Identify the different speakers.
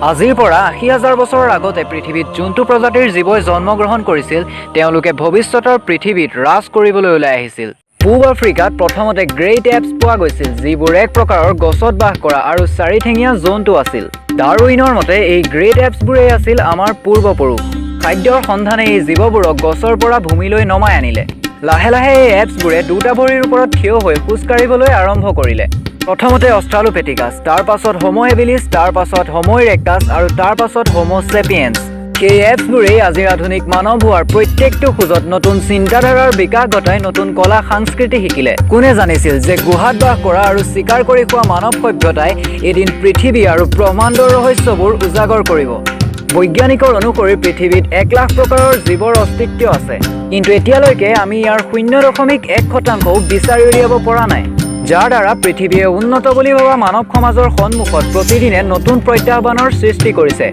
Speaker 1: আজিৰ পৰা 80,000 বছৰৰ আগতে পৃথিৱীত যোনটো প্ৰজাতিৰ জীৱই জন্মগ্ৰহণ কৰিছিল, তেওঁলোকে ভৱিষ্যতৰ পৃথিৱীত ৰাজ কৰিবলৈ ওলাই আহিছিল। পূব আফ্ৰিকাত প্ৰথমতে গ্ৰেট এপছ পোৱা গৈছিল, যিবোৰ এক প্ৰকাৰৰ গছত বাস কৰা আৰু চাৰিঠেঙীয়া জন্তু আছিল। ডাৰউইনৰ মতে এই গ্ৰেট এপছবোৰেই আছিল আমাৰ পূৰ্বপুৰুষ। খাদ্যৰ সন্ধানে এই জীৱবোৰক গছৰ পৰা ভূমিলৈ নমাই আনিলে। লাহে লাহে এই এপছবোৰে দুটা ভৰিৰ ওপৰত থিয় হৈ খোজ কাঢ়িবলৈ আৰম্ভ কৰিলে। প্ৰথমতে অষ্ট্ৰালোপিথেকাছ, তাৰ পাছত হোম' হেবিলিছ, তাৰ পাছত হোম' ইৰেক্টাছ আৰু তাৰ পাছত হোম' চেপিয়েন্স। সেই এপছবোৰেই আজিৰ আধুনিক মানৱ হোৱাৰ প্ৰত্যেকটো খোজত নতুন চিন্তাধাৰাৰ বিকাশ ঘটাই নতুন কলা সংস্কৃতি শিকিলে। কোনে জানিছিল যে গুহাত বাস কৰা আৰু চিকাৰ কৰি খোৱা মানৱ সভ্যতাই এদিন পৃথিৱী আৰু ব্ৰহ্মাণ্ডৰ ৰহস্যবোৰ উজাগৰ কৰিব? বৈজ্ঞানিকৰ অনুসৰি পৃথিৱীত 1 লাখ প্ৰকাৰৰ জীৱৰ অস্তিত্ব আছে, কিন্তু এতিয়ালৈকে আমি ইয়াৰ 0.1%ও বিচাৰি উলিয়াব পৰা নাই, যাৰ দ্বাৰা পৃথিৱীয়ে উন্নত বুলি ভবা মানৱ সমাজৰ সন্মুখত প্ৰতিদিনে নতুন প্ৰত্যাহ্বানৰ সৃষ্টি কৰিছে।